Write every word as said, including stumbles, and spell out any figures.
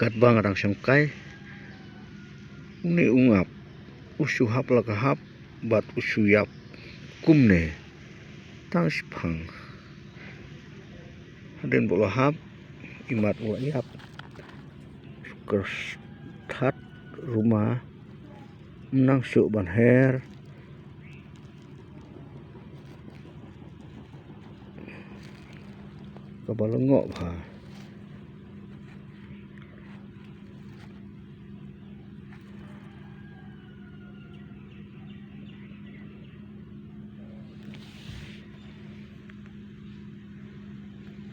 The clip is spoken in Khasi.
Katba nga dang shongkai, une u ngap u shu hap la ka hap bad u shu ïap kumne tang shiphang. Hadien ba u la hap, imat u la ïap. Shu kyrthat ruma, ym nang shuh ban her. Kaba lyngngoh bha.